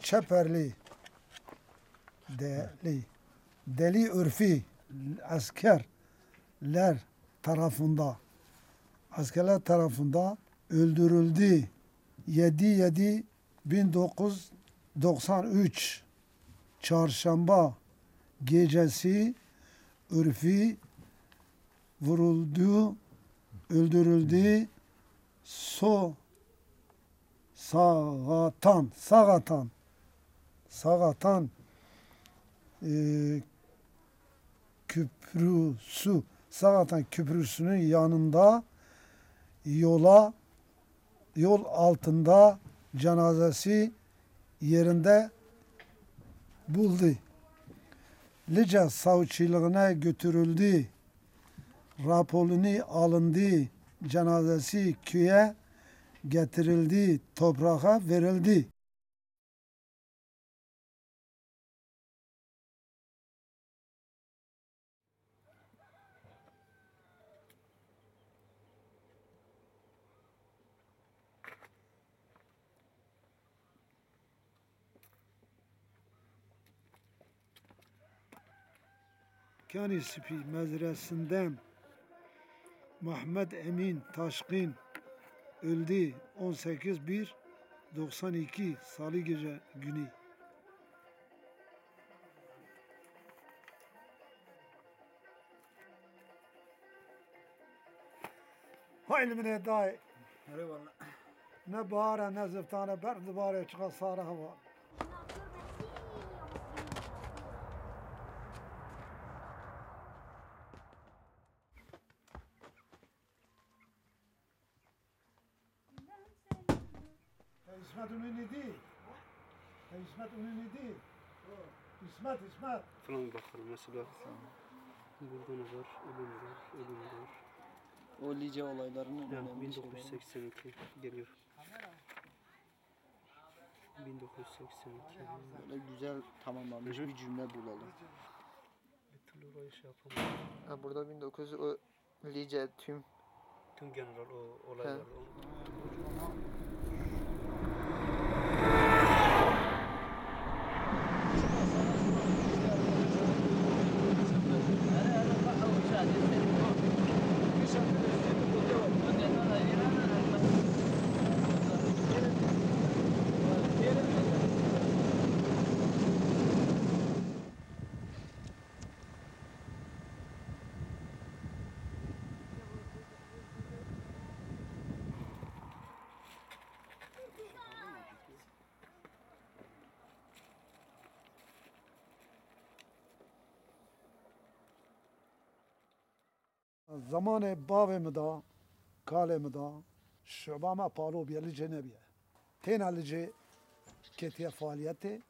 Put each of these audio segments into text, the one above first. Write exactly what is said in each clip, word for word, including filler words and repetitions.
Çeperli, Deli, Deli Urfi, askerler tarafında, askerler tarafında öldürüldü. Yedi yedi bin dokuz yüz doksan üç Çarşamba gecesi Urfi vuruldu, öldürüldü. So Sağatan, Sağatan, Sağatan, e, Köprüsü, Sağatan Köprüsü'nün yanında yola, yol altında cenazesi yerinde buldu. Lice savcılığına götürüldü. Raporunu alındı, cenazesi köye getirildi, toprağa verildi. Kanî Spî mezresinden Mehmet Emîn Taşkîn öldü, on sekiz bir doksan iki Salı gece günü. Hay li min ê dayê. Erê wele. Ne bahar e, ne ziftan e, berf dibare, çiqa sare hewa. Te Îsmet û Nînî dî? Te Îsmet û Nînî dî? Îsmet, Îsmet. Falan bakalım mesela. Burada ne var? Ölüm var, ölüm var. O Lice olaylarının Ya, önemli bin dokuz yüz seksen iki şeyleri. Geliyor. Bin dokuz yüz seksen iki. Böyle güzel tamamlanmış Hı hı. bir cümle bulalım. Bir türlü orayı şey yapamadım. Ha, burada bin dokuz yüz, o Lice tüm. Tüm genel o olaylar. He. O Zemanê bavê min de, kalê min de, şuba me Palo bûye, Licê nebûye. Têna Licê ketiye faaliyetê,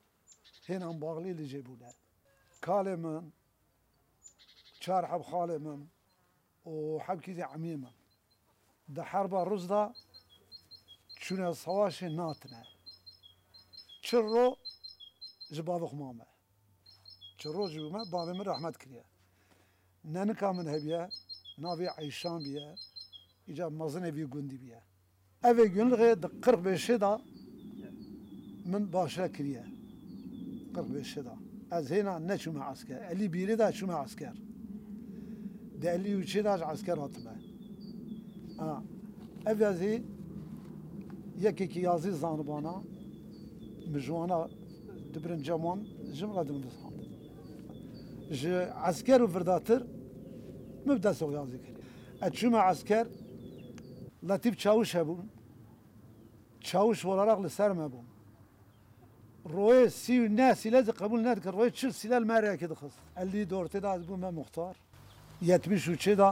hênan baxlî Licê bûne. Kalê min, çar heb xalê min û hebkî zî emî min. Di herba Rûs de çûne savaşê natine. Çi ro ji bavê xwe mame. Çi roj bûme, bavê min rehmet kiriye. Nenika min hebiye, navê Eyşan biye, îca mezinê vî gundî biye. Evê Gunlixê di qirx beşê de min başre kiriye. Qirx beşê de. Ez hêna neçûme esker. Elî bîrê de çûme esker. Di elî û çê de ji esker hatime. Ha. Ev yazî yekekî yazî zanibana, min ji wana dibirin ceman, ji min re dimdisand. Ji esker û virdatir min bi dest xwe yazî kir. Ez çûme esker, Letîf Çawiş hebûn. Çawiş olarak li ser me bûn. Royê sî û neh sîle zî qebûl nedikir. Royê çil sîle li me rêyekê dixist. Elî dortê de ez bûme muxtar. Yetmiş û çê de,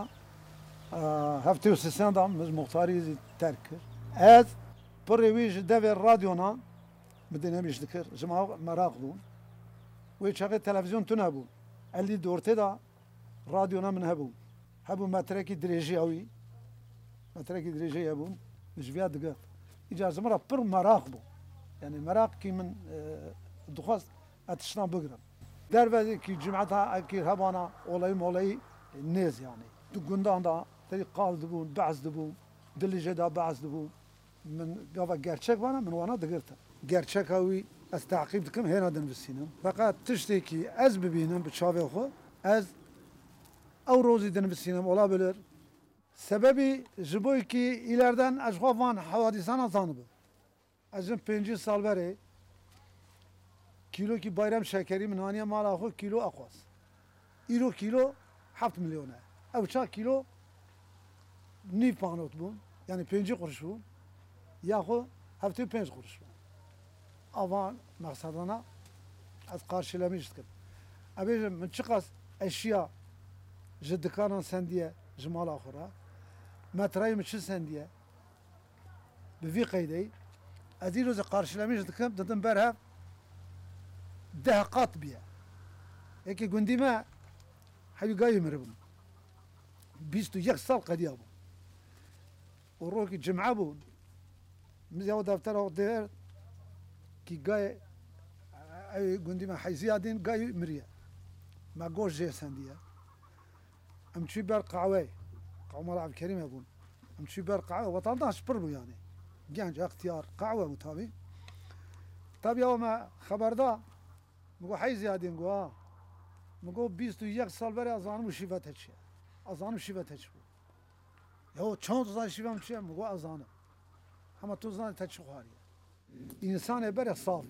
e, heftê û sê de min muxtarî zî terk kir. Ez pirê wî ji devê radyona min dê nemîş dikir. Ji me meraq bûn. Wê çaxê televîzyon tune bû. Elî dortê de radyona min hebû. Hebû metrekî dirêjiya wî. Metrekî dirêjê hebûn. Min ji viya digirt. Îcar ji min re pir meraq bû. Yanî meraqkî min, e, dixwest ez tiştan bigirim. Dervekî cumeta ekî hebana olayî molayî nêz yanî. Di gundan de terî qal dibûn, behs dibûn, di Licê de behs dibûn. Min gava gerçek vana, min wana digirtin. Gerçeka wî Ez teqîb dikim, hêna dinivîsînim. Feqet tiştekî ez bibînim bi çavê xwe, ez ew rozî dinivîsînim, olabilir. Sebebî ji bo kî îlerden ez xwe van hewadîsana zanibim. Ez jin pêncî sal berê kîlokî Bayram Şekerî min haniye mala xwe kîlo aqwas. Îro kîlo heft milyon e. Ew çax kîlo nîv panot bûn, yanî pêncî quruş bûn, ya xwe heftê û pênc quruş bûn. Avan mexsedana ez qarşilemîş dikim. Ez bêjim, min çiqas eşya ji dikanan sendiye ji mala xwe re, metrayê min çi sendiye, bi vî qeydeyî, ez îro zî qarşilemîş dikim, didim ber hev deh qat bûye. Yekê gundî me hewî gayî miribûn. Bîst û yek sal qediya bûn. Û rokî cim'e bûn. Min ya deftera xwe dêr kî gayê ew gundî me heyziya dîn gayî miriye. Me goş jê sendiye. Em çû ber qehweyê. Qehwe mala Evkerîme bûn. Em çû ber qehwe. Wetandaş pir bû yanî. Genc, extiyar, qehwe bû tabî. Tabî ew me xeber da. Min got, "Hey Ziyadîn," got, "ha." Min got, "Bîst û yek sal berê ez zanim û şîve te çi ye. Ez zanim şîve te çi bû." "Ya çawa tu zanî şîve min çi ye?" Min got, "Ez zanim." "Hema tu zanî te çi xwariye." Însanê berê saf bû.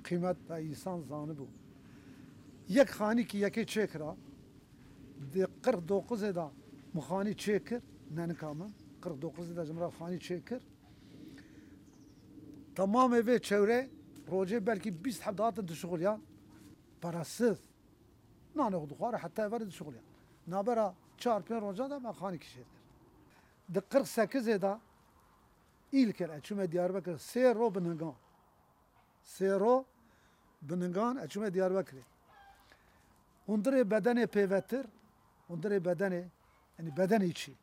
Qîmet be însan zanibû. Yek xanî kî yekê çêkira, di qirx dokuzê de min xanî çêkir, nenika min, qirx dokuzê de ji min re xanî çêkir. Temamê vê çewrê rojê belkî bîst heb dihatin dişuxuliyan, parasiz. Nanê xwe dixware heta êvarê dişuxuliyan. Nabera çar pênc roja de me xanî kişêt kir. Di qirx sekizê de îl kir, ez çûme Diyarbekir, sê ro bi ningan. Sê ro bi ningan ez çûme Diyarbekirê. Hundirê bedenê pêvetir, hundirê bedenê, yanî bedenê çi?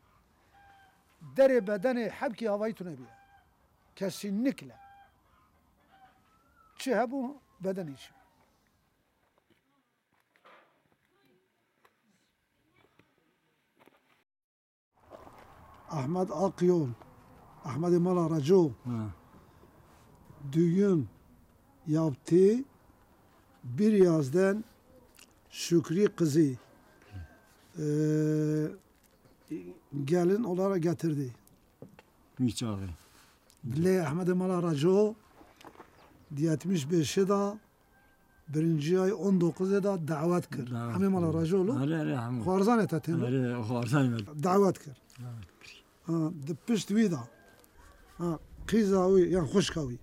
Derê bedenê hebkî havayî tune bûye. Kesinlikle. Çi hebû bedenê çi? Ahmet Akyol, Ahmetê Mala Reco, Ha. Düğün yaptı, bir yazdan Şükrü kızı, e, gelin olarak getirdi. Wî çaxê. Dilê Ehmedê Mala Reco, di yetmiş beşê de, birinci ay on dokuzê de dawet kir. Dawet Hemê Mala kir. Reco lo. Erê, erê, hemû. Xwarzanê te tên lo. Erê, xwarzanê me. Dawet kir. Dawet kir. Ha, di pişt wî de. Ha, qîza wî, yan xwişka wî.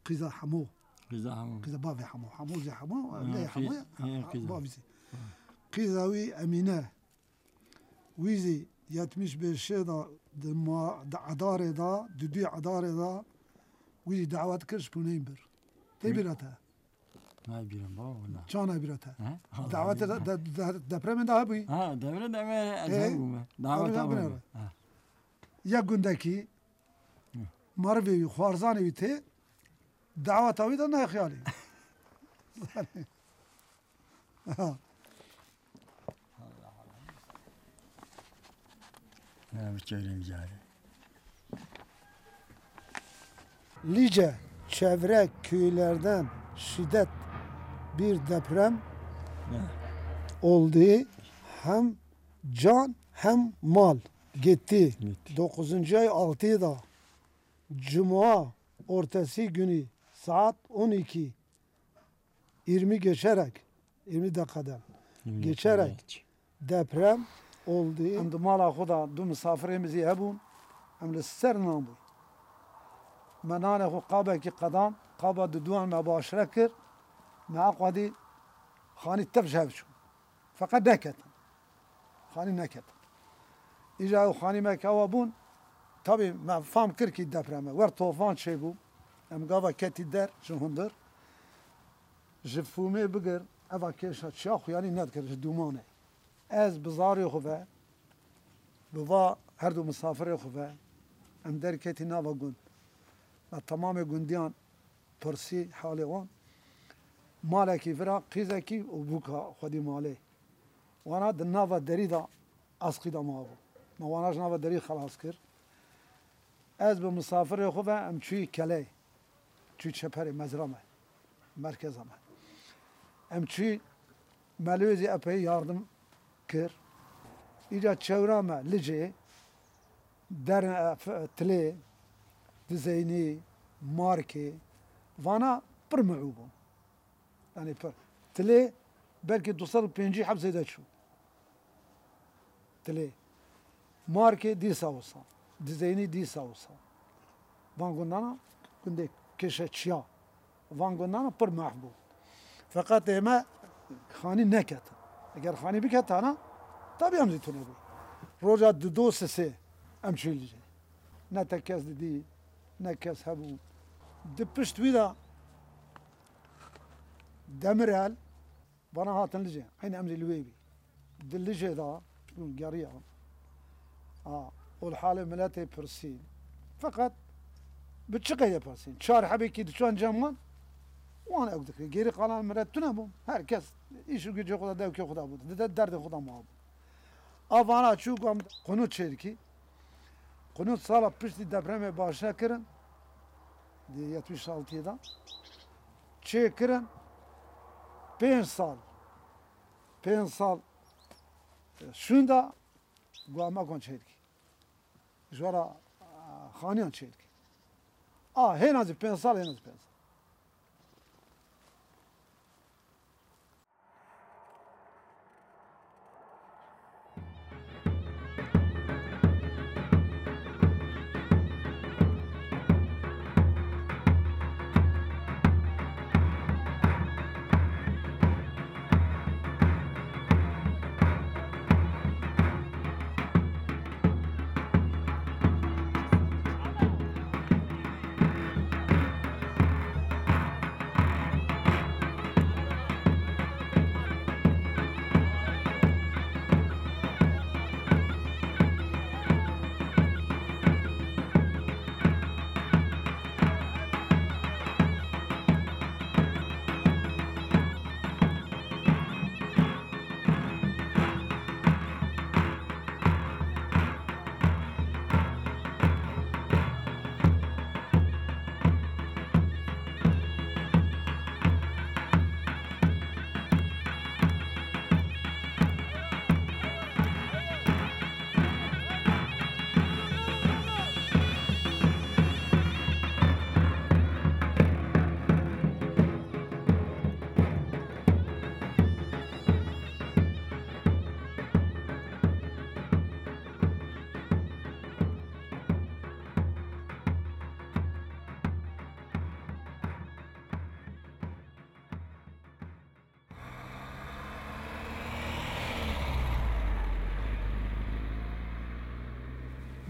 Qîza Hemo. Qîza Hemo. Qîza bavê Hemo. Hemo zî Hemo, Ha, lê qî-, Hemo ya. ha, qîza. Bavî zî. Ha. Qîza wî Emîne. Wî zî yetmiş beşê de di ma-, di edarê de, di duyê edarê de wî zî dawet kir ji Pûneyên Bir. Tê Hı. bîra te? Nayê bîra min baba, wela. Ça nayê bîra te? He? Dawetê de, de, de, depremê de hebûyî? Ha, depremê de me ez Ê, hebûme. Daweta hebûne hebûme. Ha. Ya gundekî, Hı. merivê wî, xwarzanê wî tê, daweta wî de nayê xiyalî. Ha. Ne biçarin cari. Lice, çevre köylerden şiddet bir deprem Ne? oldu. Hem can hem mal gitti. Gitti. Dokuzuncu ay altıyda Cuma ortası günü saat on iki yirmi geçerek, yirmi dakikadan Yirmi geçerek dakika. deprem oldu. Em di mala xwe de du misafirê min zî hebûn. Em li ser nan bûn. Me nanê xwe qabekî qedan, qaba diduyan me başre kir. Me aqwedî xanî tev ji hev çû. Feqet neketin. Xanî neketin. Îja ew xanî me kewa bûn, tabî me fam kir kî deprem e. Wer tofan çêbû, em gava ketî der ji hundir. Ji fûmê bigir, eva kêşa çiya xuyanî nedikir, ji dûmanê. Ez bi zarê xwe ve, bi va her du misafirê xwe ve, em derketî nava gund. Me temamê gundiyan pirsî halê wan. Malekî vira qîzekî û bûka xwedî malê. Wana di nava derî de asqî de mabû. Me wana ji nava derî xelas kir. Ez bi misafirê xwe ve em çûyî keleyê. Çû çeperê mezra me, merkeza me. Em çû, me li wê zî epey yardim kir. Îca çewra me Licê, Derne, F-, Tilê, Dizeynî, Markê, vana pir mi'û bû. Yanî pir. Tilê belkî du sed û pêncî heb zêde çû. Tilê. Markê dîsa wisa. Dizeynî dîsa wisa. Van gundana gundê kêşe çiya. Van gundana pir mehf bû. Feqet ême xanî neketin. Eger xanî biketana, tabî em zî tune bû. Roja dido sisê em çû Licê. Ne te kes didî, ne kes hebû. Di pişt wî de Demirel, vana hatin Licê. Eynî em zî li wê bî. Di Licê de, çûn geriya. A, ol halê miletê pirsî. Feqet bi çi qeyde pirsîn? Çar hebekî diçan cem wan, wan ew dikir. Gêrî qalan milet tune bû. Her kes îş û gücê xwe de, dewkê xwe de bû. Dide derdê xwe de mabû. A vana çû, gam qunût çêdikî. Qunût sala piştî depremê başe kirin. Di yetmiş altiyê de. Çêkirin. Pênc sal. Pênc sal, e, şûnda guamekan çêdikî. Ji wara, e, xaniyan çêdikî. A, hêna zî pênc sal, hêna zî pênc sal.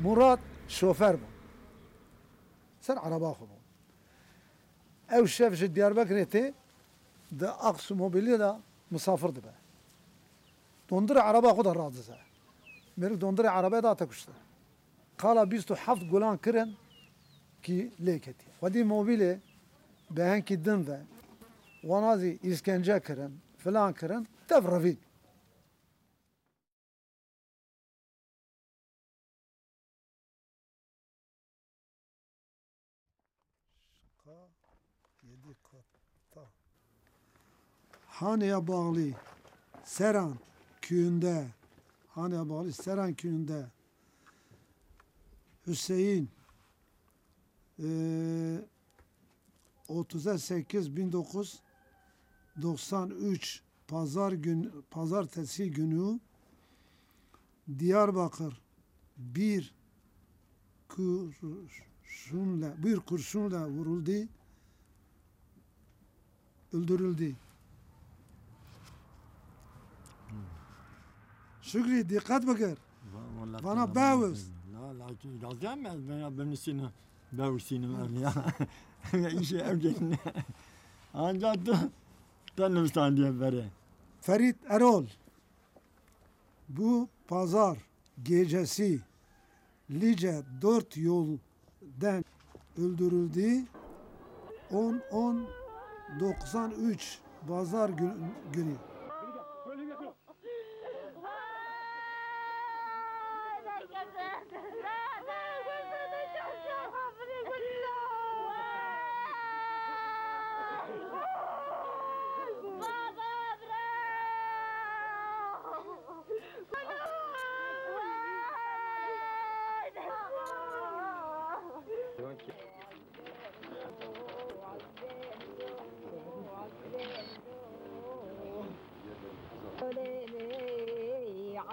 Murat şofer bû. Ser ereba xwe bû. Ew şev ji Diyarbekirê tê, di Aksu Mobilya de misafir dibe. Dondirê ereba xwe de radize. Mêrik dondirê erebe de hate kuştin. Qala bîst û heft gulan kirin kî lê ketiye. Xwedî mobilê bi henkî din ve wana zî îskence kirin, filan kirin, tev revîn. Şika yedi katta. Haneya Bağlı, Seran köyünde, Haneya Bağlı Seran köyünde Hüseyin, e, otuz sekiz bin dokuz yüz doksan üç pazar gün, pazartesi günü Diyarbakır bir kurşunla, bir kurşunla vuruldu, öldürüldü. Şükrî, dîqet bikir. Va-, wala Vana tamam. Bewis. La, la, tu lazim ez bena binusînim, bewsînim ev ya. Îşe ev gelin. Ancak tu, te nivîsandiye berê. Ferit Erol. Bu pazar gecesi Lice dört yoldan öldürüldü. On on doksan üç pazar gü-, günü.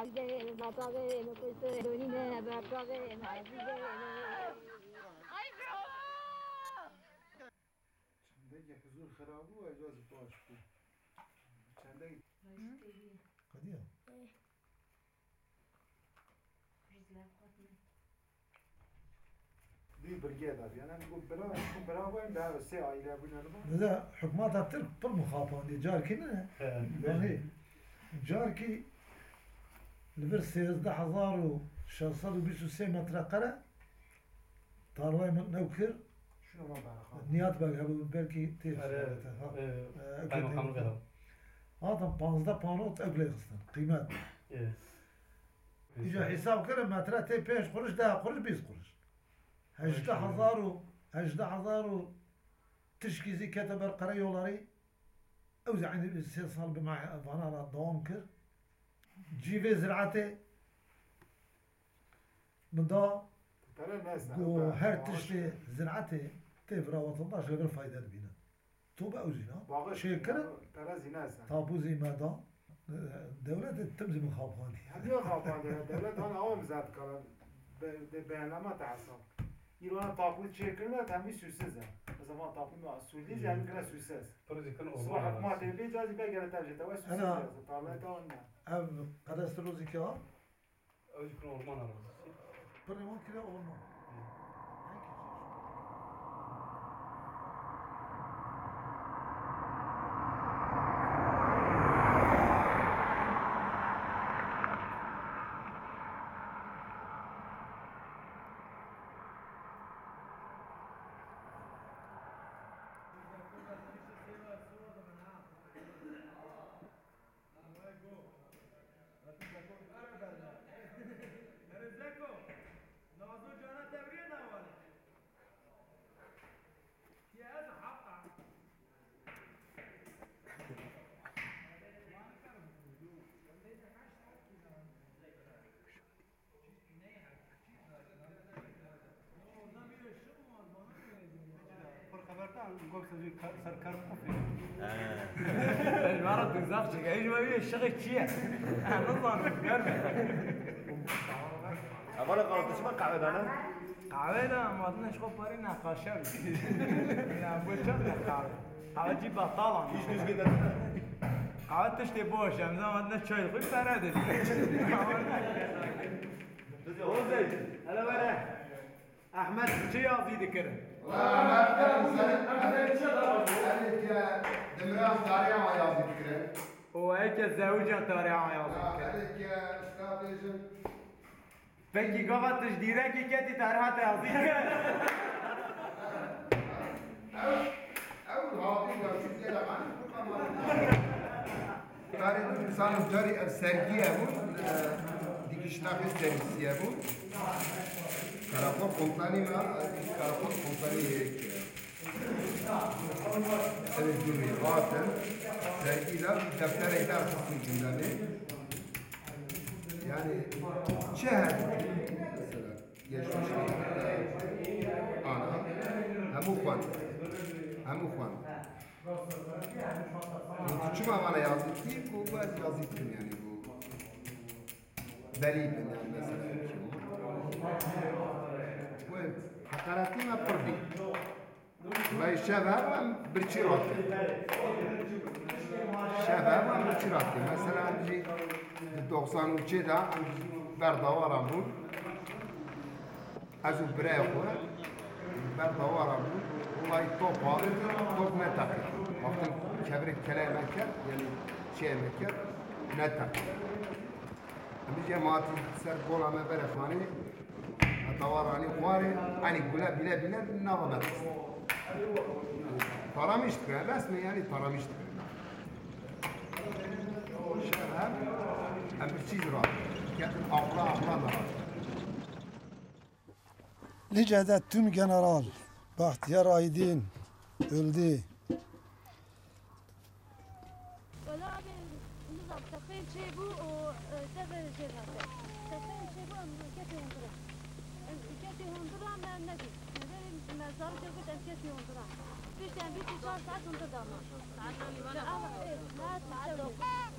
Azizê, Azizê, Azizê. Ay, bravo! Çendekî huzûr xirab bû, ez baş bû. Çendek. Qediya. Dî birgê de, yani, bu bira, bu bira var, daha sê aile bu ne var? Dede, hikûmeta Tirk pir mixapandî, carkî ne? He. Yani, carkî li vir sêzdeh hezar û şeş sed û bîst û sê metrekare tarlayê min new kir. Şuna bak, bak. Nihat Beg hebû, belkî tê Erê, şikayete, ha. E, ew kaymakamlık kêt adam. Hatin panzdeh panot ew lê xistin, qîmet. E. Îca hesab kirin, metre tê pênc quruş, deh quruş, bîst quruş. Hejdeh hezar û, hejdeh hezar û tişkî zî kete ber qere yolarî. Ew zî eynî sê sal bi me vana re dewam kir. Cîvê ziraetê min da, Tere neyse, ku ebe, her maaş tiştê ziraetê tê vira wetandaş li vir fayde dibînin. Tobe ew jî na. Bağış, çêkirin, tere zî neyse. Tabû zî me da. Dewletê tim zî min xapandî. Hemiya xapandî, dewlet hana awa mizah dikare, be-, de bername te hesab. Îro hana tapû çêkirine, te hemî sûsiz e. Mesela van tapû me sûlî zî hemî kire sûsiz. Pir zî kin Siba orman hikûmetê arası. Bê cazî be gere te jî, te we sûsiz Ana, e, tarlayê te wan ne. Ev qedestro zî ke a? Ew jî kire orman arazîsî. Pirê wan kire orman. Hı. Enkî jî. Pir xeberdan, gom ser vî ka-, ser kar xwe fêr. He. Ez vara tu zaf çek. Ez ji me wî şixê çi ye? Ha, nizanim, germ e. Evana qal tu çima qehwe dane? Qehwe de, ma dine ji xwe parê nexaşe bî. Ya, bu çend ne qehwe? Qehwe cî betal an. Hiç düzgün de. Qehwe tiştê boş, em zaman ne çay xwe pere de. Ozey, hele were. Ehmed çi yazî dikirin? Wala Ehmed, Ehmed, Ehmed, Ehmed, Dimran tariha yazî dikirin. Û eke zewicên tariha yazî dikirin. Eke şta bêjin. Pekî gava tu ji dîrekî ketî tariha te yazî dikirin. Ew, ew hatî ya şu zêde hani bu kamarı. Karê du salan carî ev sergiye bû, e, dikiştaxê sergisiye bû. Karakol komutanî me, karakol komutanî yek, e, ev gurî hatin. Sergî de defterê de xistin gündemê. Yani çi her mesela. Geçmişte ana, hemû xwend. Hemû xwend. Û tu çima vana yazî dikî? Ku ez yazî dikim, yani, ku belî bin, yani, mesela. Wê heqaretî me pir bî. Me şev hebû em birçî rakin. Şev hebû em birçî rakin. Mesela em jî di doxsan û çê de em ber dawaran bûn. Ez û birayê xwe ber dawaran bûn. Wayî top havêtin, top neteqîtin. Wextin kevirê keleyê me kir, yanî çiyê me kir, neteqî. Em jî em hatî ser gola me berê xanê, heta wa ranî xwarê, enî gule bîle bîle nava me dest. Taramîş dikir, resmen yanî taramîş dikir. Şev hem, em bir çîz ra, ketin aqla aqla da. Lice'de tüm general Bahtiyar Aydin öldü. Wela abi, nizam, sefên çêbû û, e, sefên jêr hate. Sefên çêbû em ketê hundiran. Em ketê hundiran me nedî. Li verê me zarokê got em ketê hundiran. Piştî em bîst û çar saet hundir dama. Saet newî van. Saet newî.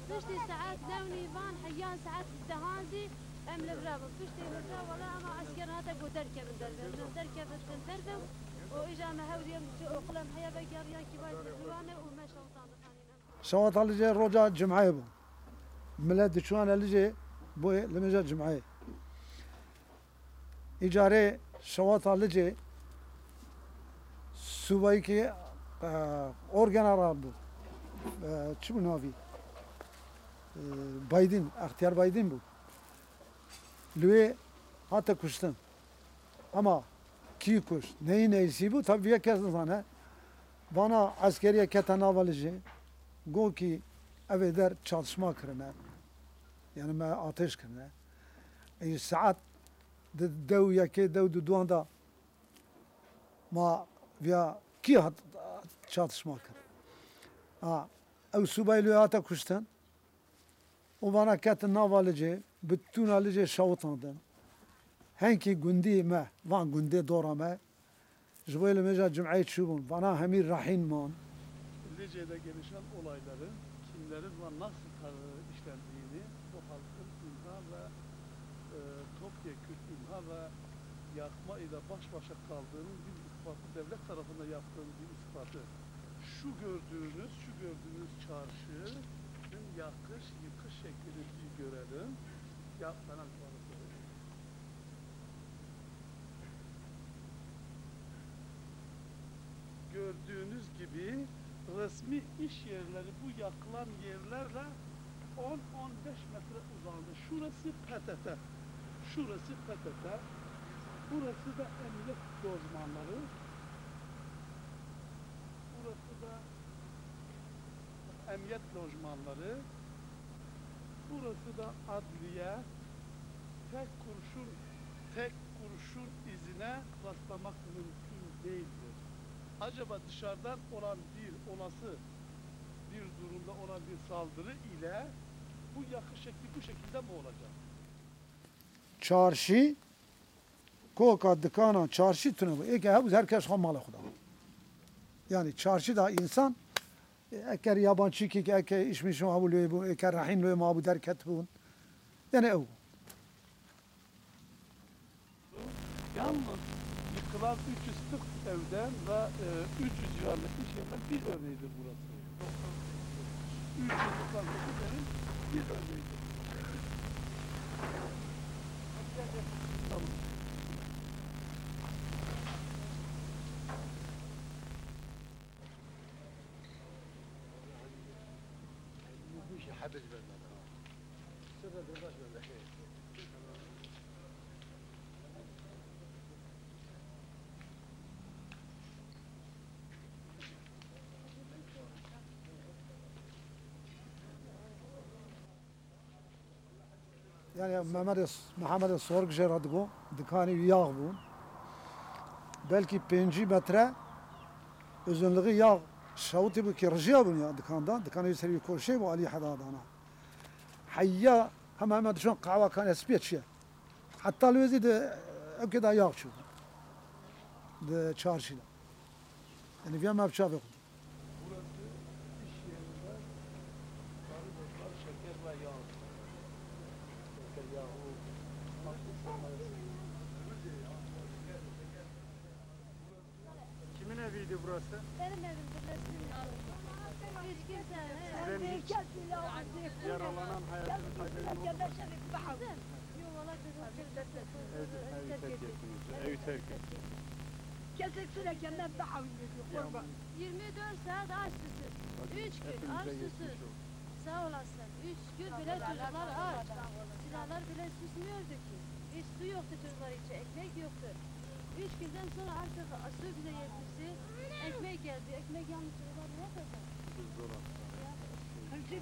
Piştî saet newî van, heyan saet sîzdehan zî em li vir bûn. Piştî li vir, wela ema eskeran hate ku derkevin derve. Em derkevin derve û îja me hewl diye em diçin oqil em heya vegeriyakî vay li vir û me şewtan dixanîn em. Şewata Licê roja cumeyê bû. Milet diçûyane Licê, bûyê limêja cumeyê. Îcarê şewata Licê subayîkê, e, orgeneral bû. E, çi bû navî? E, Baydîn, Extiyar Baydîn bû. Li wê hate kuştin. Ama kî kuşt, neyî neyîsî bû, tabi vê kes nizane. Vana eskeriyê kete nava Licê, got kî ev ê der çatışma kirine. Yani me ateş kirine. Ê saet di dew yekê, dew du duan da ma viya kî hat çatışma kir? Ha, ew subay li wê hate kuştin û vana ketin nava Licê, bi tûna Licê şewitandin. Henkî gundî me, van gundê dora me, ji bo limêja cumeyê çûbûn, vana hemî rehîn man. Lice'de gelişen olayların kimlerin ve nasıl kar-, işlendiğini bu halkın imha ve, e, topyekün imha ve yakma ile baş başa kaldığının bir ispatı, devlet tarafından yaptığının bir ispatı. Şu gördüğünüz, şu gördüğünüz çarşının yakış, yıkış şeklini bir görelim. Ya, bana bir Gördüğünüz gibi resmi iş yerleri bu yakılan yerlerle on on beş metre uzağında. Şurası P T T. Şurası P T T. Burası da emniyet lojmanları. Burası da emniyet lojmanları. Burası da adliye. Tek kurşun, tek kurşun izine rastlamak mümkün değildir. Acaba dışarıdan olan bir olası bir durumda olan bir saldırı ile bu yakış şekli bu şekilde mi olacak? Çarşî, koka, dikana, çarşî tune bû. Êke hebû her kes xwe mala xwe da. Yani çarşî da insan, e, eker yabancîkî ki eke îş mişon hebû lê bû, eker rehîn lê mabû derket bûn. Yani ew. Yalnız yıkılan üç yüz kırk evden ve, e, üç yüz civarında iş yerinden bir örneğidir burası. Üç yüz doksan sekiz evin bir örneğidir. Yani Mehmet, Mehmet Sorg jê re digo, dikanî wî yax bûn. Belkî pêncî metre uzunluğu yax şewitî bû ki rijiya bûn ya dikan da. Dikanê wî ser wî koşê bû, alî heda dana. Heya hema hema dişon qehwa kane spîye çiye. Heta li wê zî di evkê de yax çû. Di çarşî de. Yani viya me bi çavê xwe. Burası iş yerinde sarı bezler, şeker ve yağ. Şeker, yağı, tatlı sermayesi. Kimin eviydi burası? Benim evimdir, resmim. Hiç kimse, he. Sizden hiç yaralanan, hayatını kaybeden oldu mu? Yok, valla biz oturuyoruz. Evdir, evi terk ettiniz. Evi terk ettiniz. Kesek sürekli ben daha uyuyor, kurban. Yirmi dört saat aç susuz. Üç gün aç susuz. Sağ olasın. Üç gün bile çocuklar aç. Silahlar bile susmuyordu ki. Hiç su yoktu çocuklar için, ekmek yoktu. Üç günden sonra artık su bize yetmişti. Ekmek geldi. Ekmek yalnız çocuklar ne yapacak? Hemşire,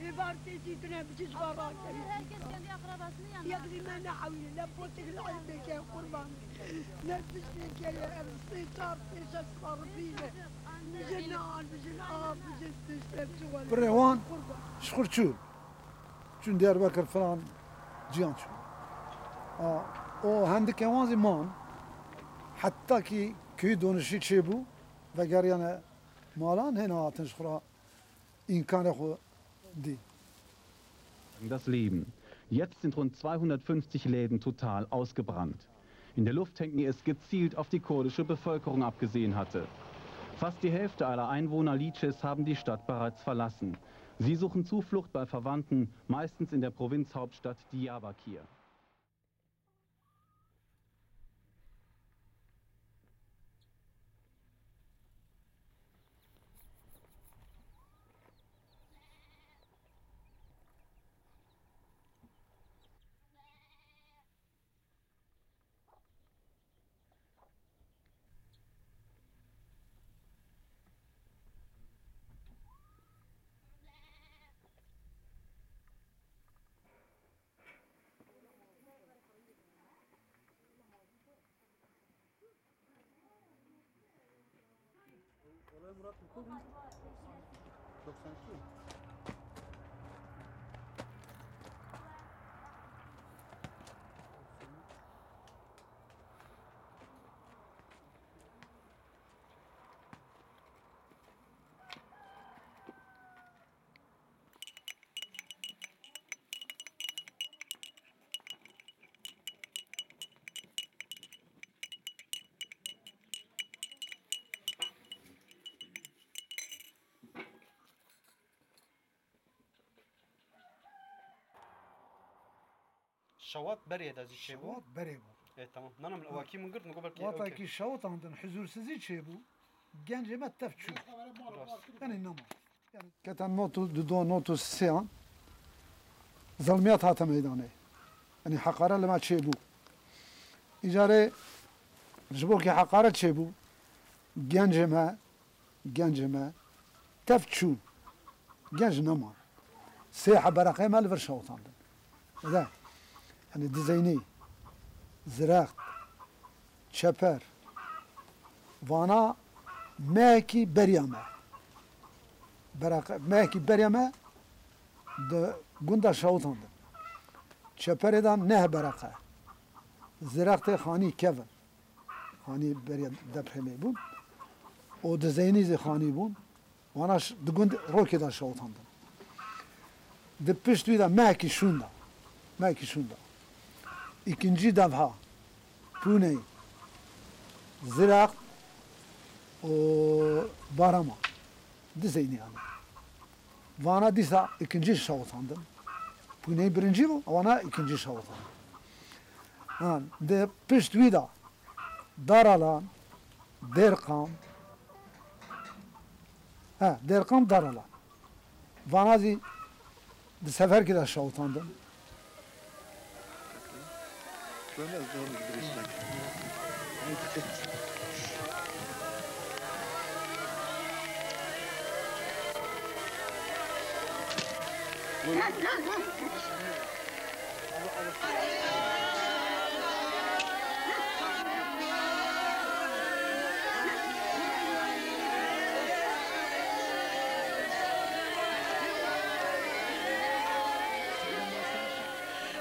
ê bar tê zîtine biçî ji bar rakeve. Herkes kendi akrabasının yanına. Yek zî me nehewîne, ne potik li eybêke qurban. Ne tiştêke ye, ev sê çar pêş ez xaribîne. Bijin nan, bijin av, bijin tişt, ev çi wele. Birê wan ji xwe çûn. Çûn Diyarbekir filan ciyan çûn. A, o hendikê wan zî man. Heta ki kuyê donişî çêbû, Vegeriyane malan hêna hatin ji xwe re îmkanê xwe dî. Das Leben. Jetzt sind rund zweihundertfünfzig Läden total ausgebrannt. In der Luft hängten, die es gezielt auf die kurdische Bevölkerung abgesehen hatte. Fast die Hälfte aller Einwohner Lices haben die Stadt bereits verlassen. Sie suchen Zuflucht bei Verwandten, meistens in der Provinzhauptstadt Diyarbakir. Olay Murat Mutlu mu? Doksan iki. Şewat berê de zî çêbû. Şewat berê bû. E, tamam. Nana min ewakî min girt, min got belkî Wata ewkî. Kî şewatandin, huzursizî çêbû. Gencê me tev çû. Rast. Yanî nema. Kete not û du, not û sêyan zilmiyet hate meydanê. Yanî heqare li me çêbû. Îcarê ji bo kî heqare çêbû, gencê me, gencê me tev çûn. Genc neman. Sê heb bereqê me li vir şewitandin. Ede, yanî Dizeynî, Zirext, Çeper, vana mehekî beriya me. Bereqe, mehekî beriya me di gunda şewitandin. Çeperê de neh bereqe. Zirextê xanî kevin. Xanî beriya depremê bûn. Û Dizeynî zî xanî bûn. Wana ş-, di gund rokê de şewitandin. Di pişt wî de mehekî şûn de. Mehekî şûn de. Îkincî devha Pûney, Zirext û Barama. Dizeynî yani. Vana dîsa îkincî şewitandin. Pûney birincî bû, wana îkincî şewitandin. Ha, di pişt wî de Daralan, Dêrqam. He, Dêrqam, Daralan. Vana zî di seferkî de şewitandin.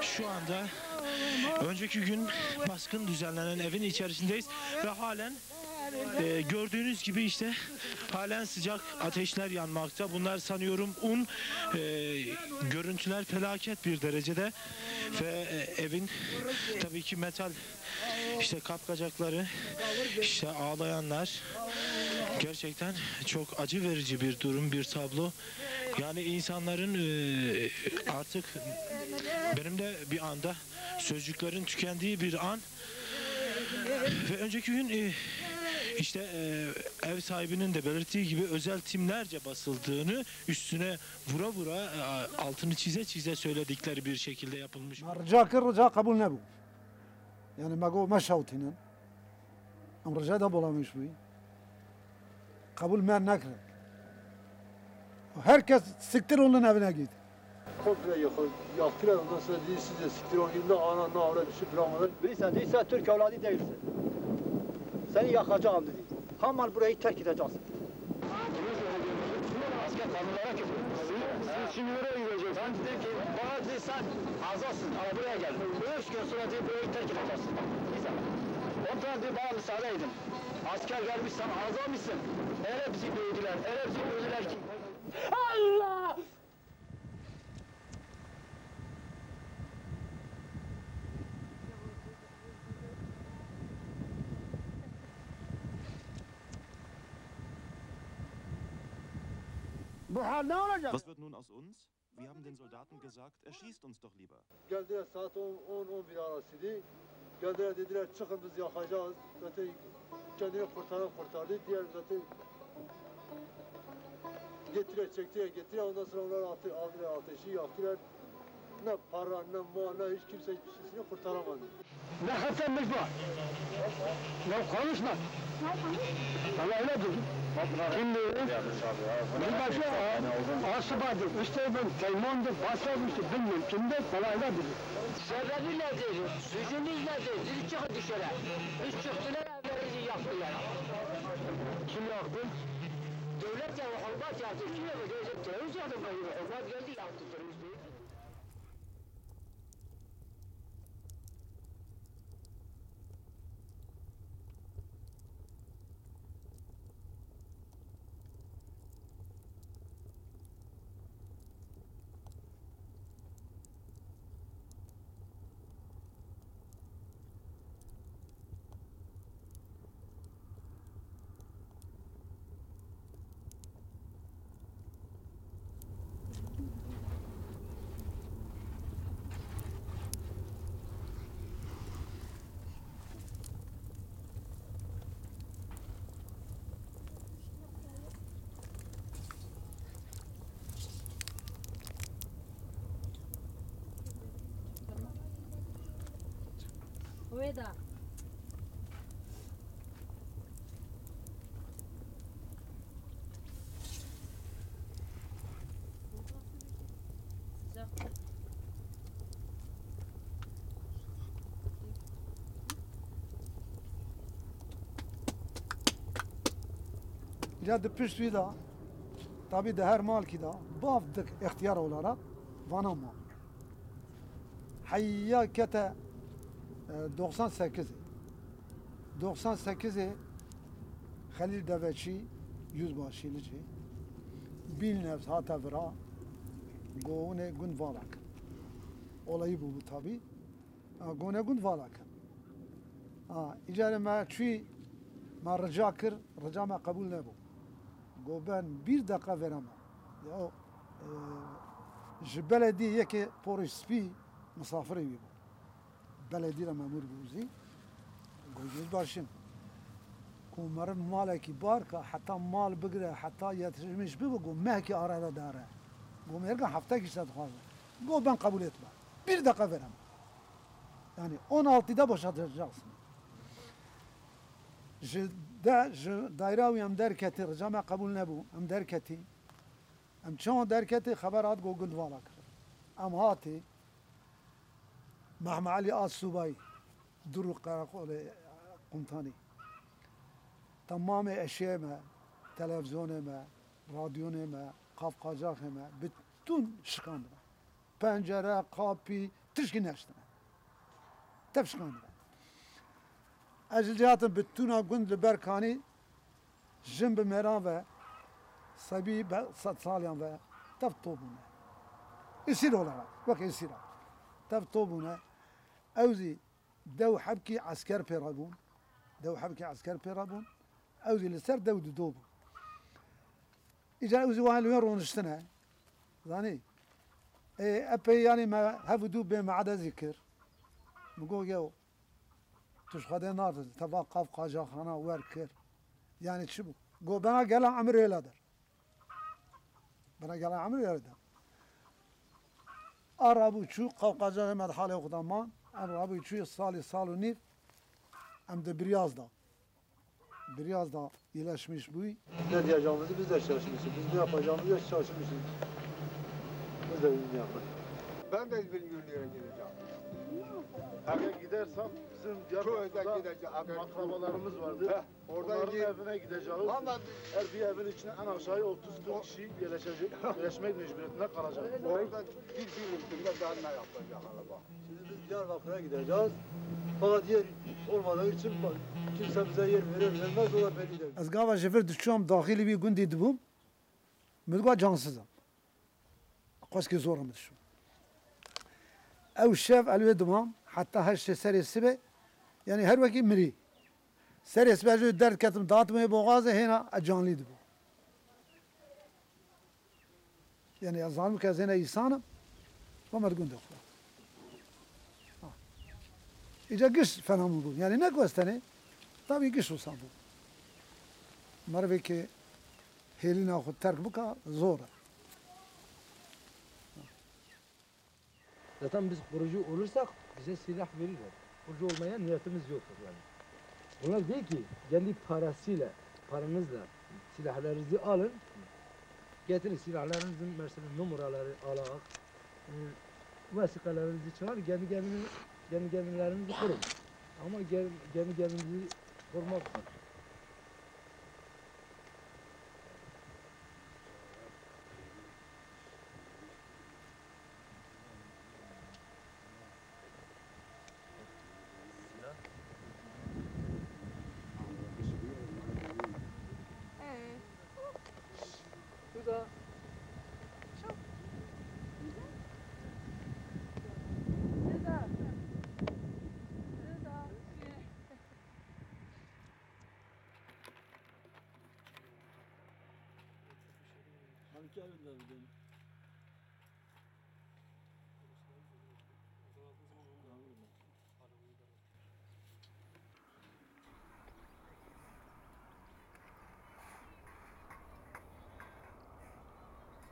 Şu anda önceki gün baskın düzenlenen evin içerisindeyiz ve halen Ee, gördüğünüz gibi işte halen sıcak ateşler yanmakta. Bunlar sanıyorum un. Ee, görüntüler felaket bir derecede ve e, evin tabii ki metal işte kapkacakları, işte ağlayanlar, gerçekten çok acı verici bir durum, bir tablo. Yani insanların e, artık benim de bir anda sözcüklerin tükendiği bir an. Ve önceki gün, e, işte, e, ev sahibinin de belirttiği gibi özel timlerce basıldığını üstüne vura vura, e, altını çize çize söyledikleri bir şekilde yapılmış. Me rica kir, rica qebûl nebû. Yani me got me şewtînin. Em rica da bolamış bûyî. Qebûl me nekirin. Her kes siktir olun evine git. Komple yakıyor. Yaktılar, ondan sonra dedi, "Siz de siktir olun, gidin de ana, na, avra bir şey bırakmadan." Birisi dedi, "Sen Türk evladı değilsin. Seni yakacağım," dedi. "Hemen burayı terk edeceksin." Asker tanrılara küfür. Siz, siz şimdi nereye gideceksiniz? Ben dedim ki, bana dedi, "Sen azasın, ama buraya gel. Üç gün sonra," dedi, "burayı terk edeceksin." Neyse. Komutan, bir bana müsaade edin. Asker gelmiş, sen azalmışsın. Öyle bizi dövdüler, öyle bizi dövdüler ki. Allah! Bu hal ne olacak? Was wird nun aus uns? Wir haben den Soldaten gesagt, erschießt uns doch lieber. Geldiler saat on, on, on bir arasıydı. Geldiler dediler, "Çıkın, biz yakacağız." Zaten kendini kurtaran kurtardı. Diğer zaten getiler, çektiler, getiler. Ondan sonra onlar ate-, aldılar, ateşi yaktılar. Ne para, ne mal, ne hiç kimse hiçbir şeysini kurtaramadı. Ne hatamız var. Ya konuşma. Vallahi öyle dedim. Kim dedi? Binbaşı, a-, asubaydı, üsteğmen, teymondu, başsavcıydı, bilmiyorum kimdi, vallahi öyle dedi. Sebebi nedir? Suçunuz nedir? Siz çıkın dışarı. Biz çıktılar, evlerinizi yaktılar. Kim yaktı? Devlet ya, hükümet yaktı. Kim yaktı? Terörist yaktı. Hükümet geldi, yaktı terörist. Wê de. Ya di pişt wî de, tabî di her malkî de, bav dik extiyar olarak vana ma. Heya kete, e, doksan sekizê. Doksan sekizê Xelîl Deveçî, yüzbaşî li cê, bîn nefs hate vira, go hûnê gund vala kin. Olayî bûbû tabî. Ha, go hûnê gund vala kin. Ha, îcarê me çûyî, me rica kir, rica me qebûl nebû. Go ben bir deqa vêre me. Ya, e, ji beledî yekê porê spî misafirê wî bû. Beledî re memûr bû zî. Go, "Yüzbaşim, ku meriv malekî bar ka, heta mal bigire, heta yetişmiş bibe, go mehkî arada dare. Go mêrga heftekî se dixwaze." Go, "Ben qebûl etme. Bir deqa vêre me." Yani on altı de boşatacaksın. Ji de, ji daîra wî em derketî, rica me qebûl nebû, em derketî. Em çawa derketî, xeber hat go gund vala kir. Em hatî, Mehme Elî Asubay, Duru Qereqolê Qumtanî. Temamê eşyê me, televîzyonê me, radyonê me, qavqacaxê me, bitûn şikandine. Pencere, qapî, tişkî neştine. Tev şikandine. Ez li cê hatim bitûna gund li ber kanî, jin bi mêran ve, sebî be-, sed saliyan ve tev to bûne. Esîr olarak, wek esîra. Tev to bûne. Ew zî dew hebkî esker pê re bûn. Dew hebkî esker pê re bûn. Ew zî li ser dew dido bûn. Îcar ew zî wan li wê roniştine. Zanî? Ê, epey yanî me hev û dû bê me'de zî kir. Min got, "Yew, tu ji Xwedê natirî, te va qav qajaxana wer kir." Yanî çi bû? Got, "Bena gela emir hêla der." Bena gela emir hêla der. A rabû çû, qav qajaxê me di halê xwe de man. Em rabû çû, salî sal û nîv, em di biryaz de. Biryaz da iyileşmiş bu. Ne diyeceğimizi biz de şaşmışız. Biz ne yapacağımızı da şaşmışız. Biz de bilmiyoruz. Ben de bilmiyorum nereye gideceğim. Eğer gidersem bizim Diyarbakır'da akrabalarımız vardı. Heh, oradan onların evine gideceğiz. Ama eğer bir evin içine en aşağı otuz kırk kişi yerleşecek, yerleşmek mecburiyetinde kalacak. Orada bir, bir üstünde daha ne yapacak acaba? Şimdi biz Diyarbakır'a gideceğiz. Fakat yer olmadığı için kimse bize yer verir vermez, o da belli değil. Ez gava ji vir diçûm daxilî wî gundî dibûm. Min digot cansizim. Xweskî zor min dişûm. Ew şev el wê dimam, heta heştê serê sibê, yanî her wekî mirî. Serê sibê ji wê derdiketim, datim wê boxazê, hêna e canlî dibû. Yanî ez zanim ke ez hêna îsan im, ve me di gundê xwe. Ha. Îca giş fena min bûn. Yanî ne ku ez tenê, tabî giş wisa bûn. Merivê ke hêlîna xwe terk bika, zor e. Zaten biz kurucu olursak bize silah verirler. Kurucu olmaya niyetimiz yoktur yani. Bunlar diyor ki kendi parasıyla, paranızla silahlarınızı alın. Getirin silahlarınızın mesela numaraları alak, e, vesikalarınızı çıkarın, kendi kendini, kendi kendilerinizi korun. Ama gel-, kendi kendinizi korumak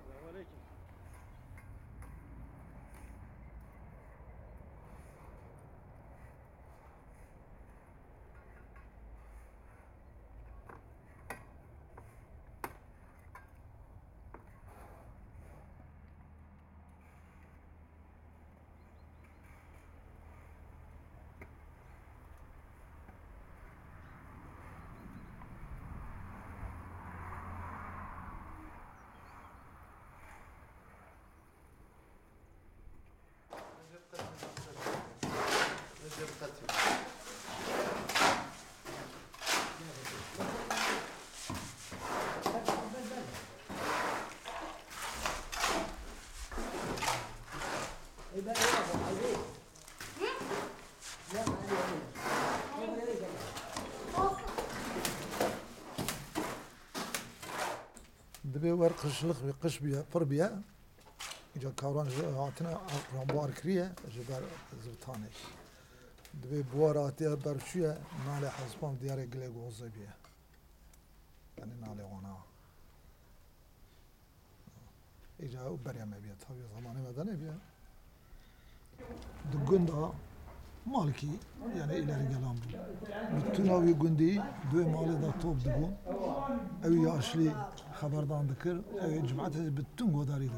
Selamünaleyküm. Dibê wer qişlik bî, qiş bîye, pir bîye. Îca karan ji hatine rambar kiriye ji ber zivitanê. Dibê buhar hatiye berçûye, nalê hespan diyarê gilê goze bîye. Yanî nalê wana. Îca ew beriya me bîye, tabiya zamanê me de nebîye. Di gunda malkî, yanî îleri gelan bû. Bi tuna wî gundî di wê malê de top dibû. Ew yaşlî xeberdan dikir, ew ê cimetê bi tun godarî dikir.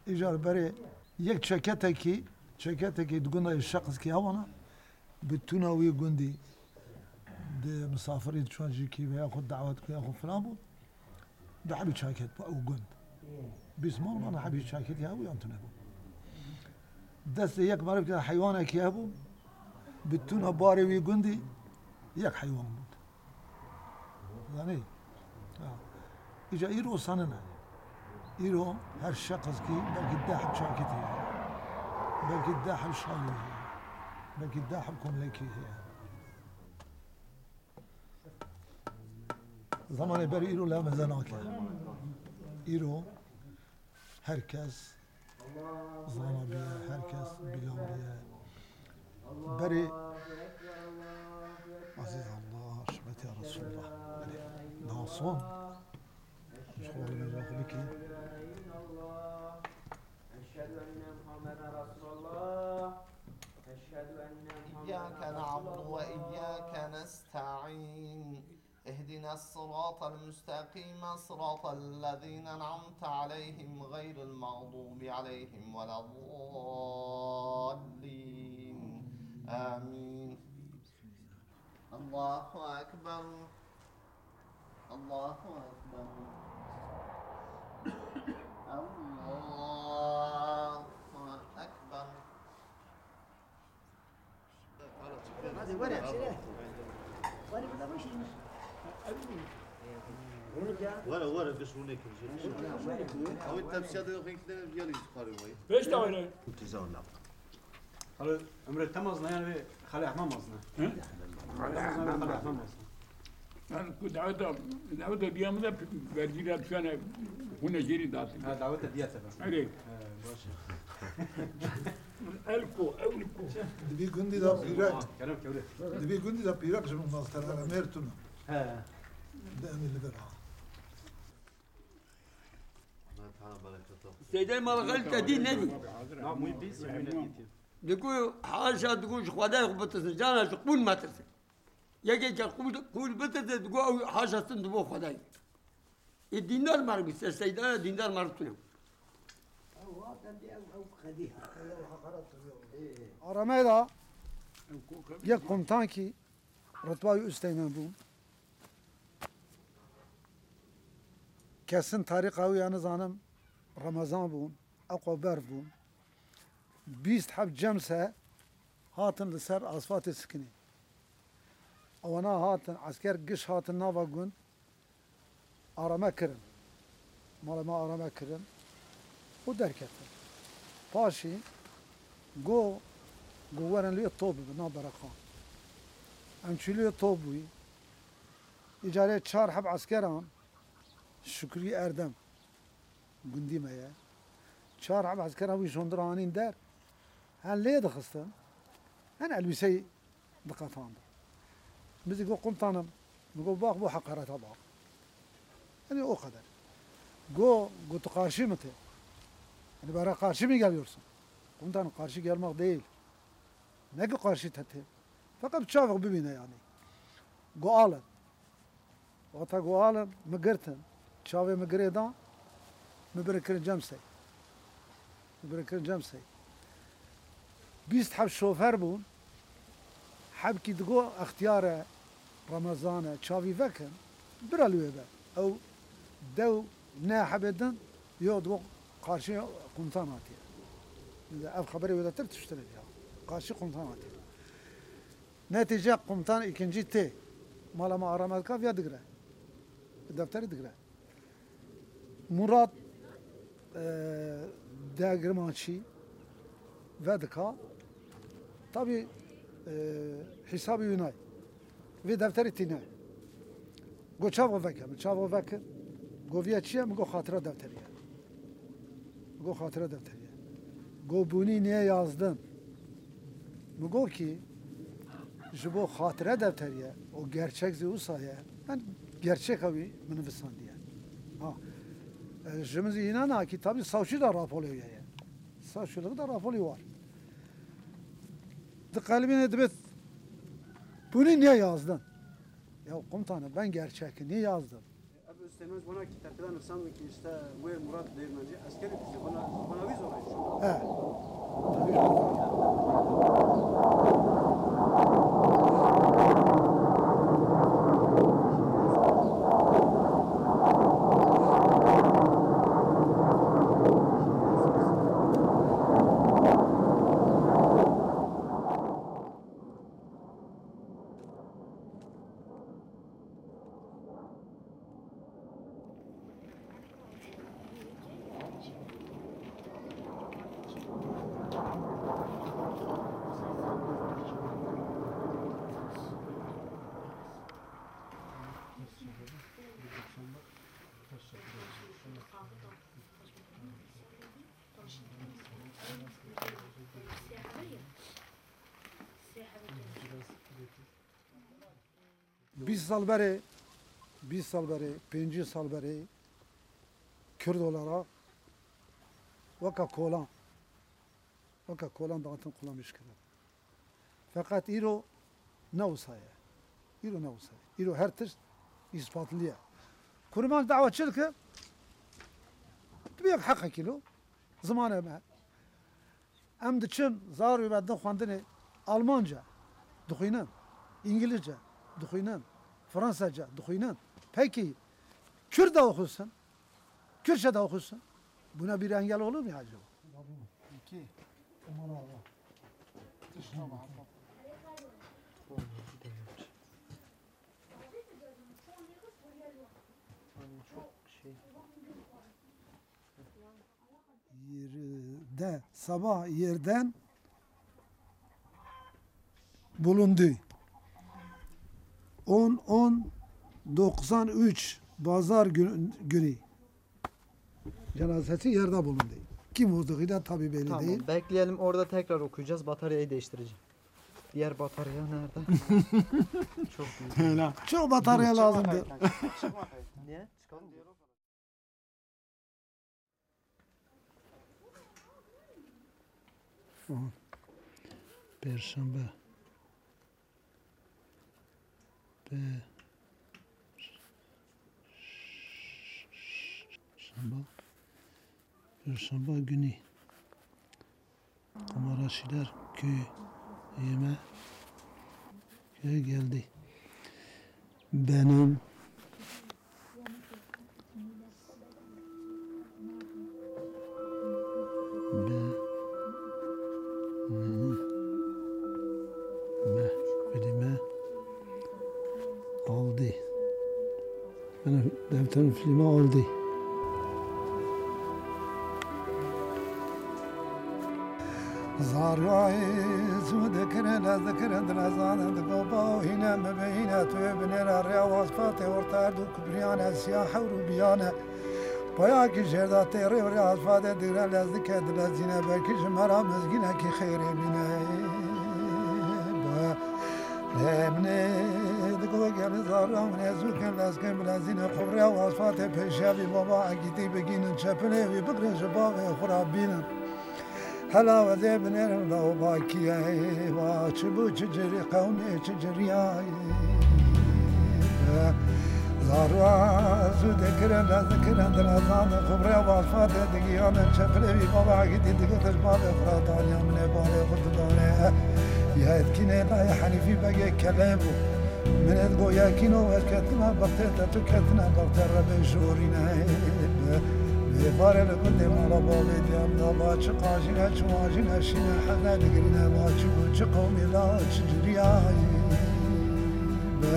Îcar berê yek çeketekî, çeketekî di gunda Şeqizkî hewana, bi tuna wî gundî di misafirî diçûn jî kî veya xwe dawet ku ya xwe filan bû. Du hebî çaket bû ew gund. Bîst mal bana hebî çaketî hebû yan tune bû. Destê yek merivkê heywanekî hebû. Bi tuna barê wî gundî yek heywan bû. Zanî? Ha. Îca îro sanine. Îro her şexskî belkî deh çaketî heye. Belkî deh şalî heye. Belkî deh komlekî heye. Zamanê berî îro lê meze nake. Îro her kes zana bîye, her kes bîlan bîye. Berê Ezîz Allah, şibet ya Resulullah. Belê. Daha son. Ji xwe li mecra xwe bikî. إياك نعبد وإياك نستعين. اهدنا الصراط المستقيم، صراط الذين أنعمت عليهم، غير المغضوب عليهم ولا الضالين. آمين. الله أكبر. الله أكبر. الله أكبر. Were, şire. Were, burada başlayın. Were, were, biz bunu ekleyelim. Abi tepsiye de yok, renkli bir yer yüzü karıyor. Beş tane. Tezahürler. Xalo, Emre, te mazna, yani, Xalê Ehmed mazna. Hı? Te mazna, Xalê Ehmed mazna. Yani, ku daweta, daweta diya min de vergî re tiyane hûne jêrî datin. Ha, daweta diya te be. Erê. He, baş e. El ku, ew ku. Di vî gundî de pîrek. Kerem, kewre. Di vî gundî de pîrek ji min maztir e, Mêr tune. He. Di em ê li vir ha. Seydê Malxel te dî nedî. Digo haşa, digo ji Xwedayê xwe bitirsin, cana ji qûl metirsin. Yekê ke qûl, qûl bitirsin, digo ew haşa sin dibo Xwedayê. Ê dîndar mer bî, ser seydana dîndar mer tune. Arameyda yek komutan ki rutba wî üsteğmen bû. Kesin tarîxa wî ya nizanim Remezan bûn, ew qo berf bûn. Bîst heb cemse hatin li ser asfaltê sikinê. Ewana hatin, esker giş hatin nava gund, arame kirin. Mala me arame kirin û derketin. Paşî go, go werin lê top bibin, nav bereqan. Em çû lê top bûyî. Îcarê çar heb eskeran Şukrî Erdem. Gundî me ye. Çar heb eskeran wî şondir anîn der. Hen lê dixistin, hen elbîseyî diqetandin. Min zî got, "Komutanım," min got, "bak bu hakarete bak." Yani o kadar. Go, go tu karşı mı te? Yani bana karşı mı geliyorsun? Komutanım, karşı gelmek değil. Ne ki karşı te te? Fakat çabuk bibine yani. Go alın. Wata ku alin, min girtin. Çavê min girê da, min birin kirin cem sey. Min birin kirin cem sey. Bîst heb şofer bûn. Hebkî digo extiyar e, Remezan e, çavî vekin, bira li wê be. Ew dew ne hebê din, yo digo karşî komutan hatiye. Ev xeberê wê de tir tiştine diya. Karşî komutan hatiye. Netîce komutan ikinci tê. Mala me arametka viya digire. Defterî digire. Murat, e, Degirmançî vedika. Tabî, e, hesabî wî nayê. Vê defterî tîne. Go çav xwe veke, min çav xwe vekir. Go viya çi ye? Min go xatira defterî ye. Min go xatira defterî ye. Go bûnî niye yazdin. Min go ki ji bo xatire defterî ye. O gerçek zî wisa ye. Ben gerçeka wî min nivisandiye. Ha. E, ji min zî înana ki tabî savcî de rapolê wî ye. Savcılığı da rapolî war. Di qelbînê dibêt bûnî niye yazdin. Ya komutanım, ben gerçekini yazdım. Ev Üsteğmen ji bona ki terkida nivîsandin ki işte wê Murat Değirmenci, eskerê dizê bona, bona wî zor e şu. He. Bîst sal berê, bîst sal berê, pêncî sal berê Kurd olarak weka kolan, weka kolan dağıtın, kullanmış kirin. Feqet îro ne wisa ye. Îro ne wisa ye. Îro her tişt îspatliye. Kurman dawa çi dike? Tu bir heqekî lo. Zimanê me. Em diçin zarokê me din xwendinê Almanca dixwînin, Îngilizce dixwînin, Fransaca dixwînin. Pekî Kürt de oxusun, Kürtçe de oxusun. Buna bir engel olur mu acaba? İki. Aman Allah. Dış tamam. Yerde, sabah yerden bulundu. On on doksan üç pazar gün, günü cenazesi yerde bulundu. Kim olduğu da tabii belli Tamam, değil. Bekleyelim, orada tekrar okuyacağız. Bataryayı değiştireceğim. Diğer batarya nerede? Çok büyük. Öyle. Çok batarya lazımdı. Niye? Çıkalım mı? Aha. Perşembe. Pe-, Perşembe. Perşembe günü. Kameraşiler köyüme, köye geldi. Benim be, me, filme aldı. Bana defterim filmi aldı. Zarwayê zû dikirin, lez dikirin, dilezan digo, "Baw hîne, min bihîne, tu yê binêre rêya wasfatê orta erd û kubriyane, siya hewr û biyane." Payakî jêr de têrê û rêya wasfatê digre, lez dike, dilezîne, belkî ji me re mizgînekî xêrê bîne. Be. Lê min ê digo gelî zarra min ê zû kin lezgên bilezîne xubrê wasfatê pêşiya vî baba Egîdî bigînin çepilê wî bigrin ji bavê xwe re bînin. Hela wezê binêrin la û bakiyê wa çi bû çi cirî qewmê çi ciriyayê. Zarwa zû dikirin, lez dikirin, dilezan xubrê wasfatê digiyanin çepilê wî baba Egîdî digotiş bavê xwe re daniya min ê bavê xwe didane. Ya etkînê dayê Henîfî Begê Kelê bû. Min ê digo yekîno werketine bextê te tu ketine bextê rebê jorîne. Vê barê li gundê mala bavê diyam da ba çi qajîne çi wajîne şîne hevne digirîne ba çi bû çi qewmî la çi ciriyayî be.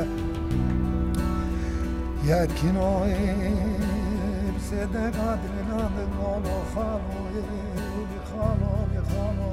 Yekîno bi sêdega dilînan di golo xalo, xalo, xalo,